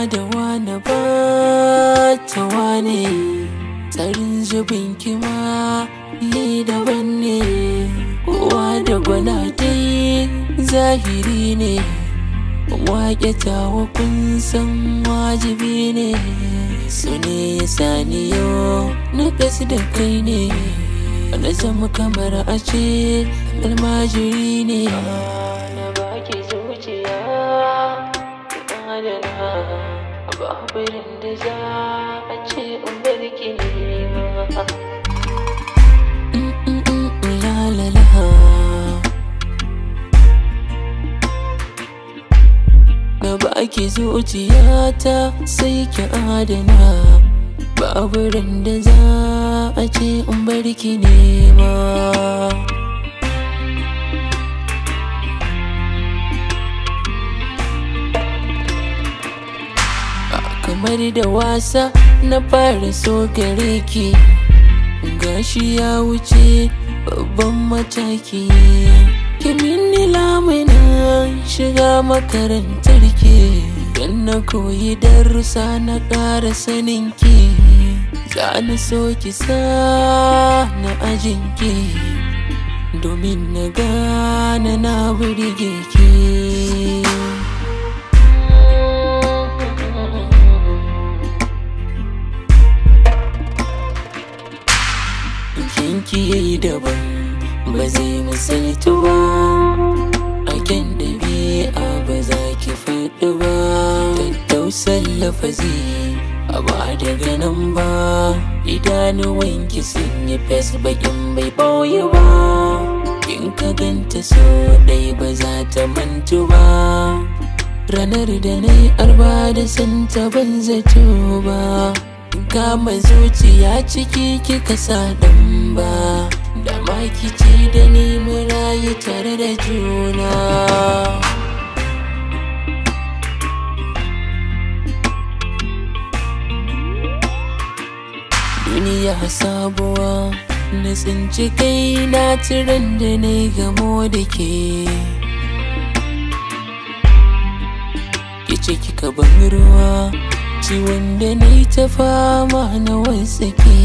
Kama da wane ba ta wane, tsarin zubin kima yi daban ne, kowa da gwana dai zahiri ne, waƙe tawa kun san wajibi ne, su ne ya sani yau na kasu da kai ne, na zama kamar a ce almajiri ne. Na baki zuciya adana, baburin da za a ce in barki ne ma. La la la. Na baki zuciyata sai ki adana, baburin da za a ce in barki ne ma. Kamar da wasa na fara so gare ki, gashi ya wuce babban mataki. Ki minni lamuna shiga makarantar ki, dan na koyi darussa na ƙara sanin ki. Za na so ki sa na ajin ki, domin na gane na burge ki. Kinki yayi daban ba zai misaltu ba, a kyan ɗabi'a ba za ki faɗi ba. Tattausan lafazi a ba daga nan ba, idanuwanki sun yi fes bakin bai ɓoye ba. In ka ganta so ɗai ba za ta mantu ba, ranar da na yi arba da santa ban zato ba. Kama zuciya ciki kika sa ɗan ba, da ma kici da ni mu rayu tare da juna. Duniya sabuwa na tsinci kai na tiran da na yi gamo da ke. Kice kika ban ruwa, ciwon da na yi ta fama na wasake.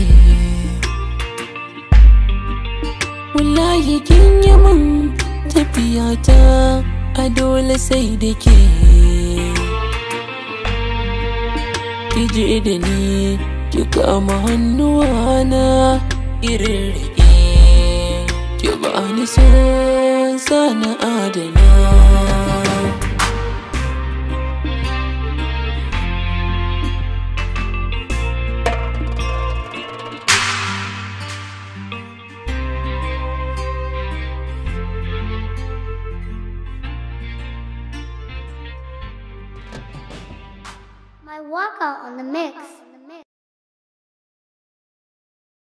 Wallahi kin yi min tafiyata a dole sai da ke. Ki je da ni ki kama hannuwana irin rike, ki bani son sana adana. My walkout on the mix.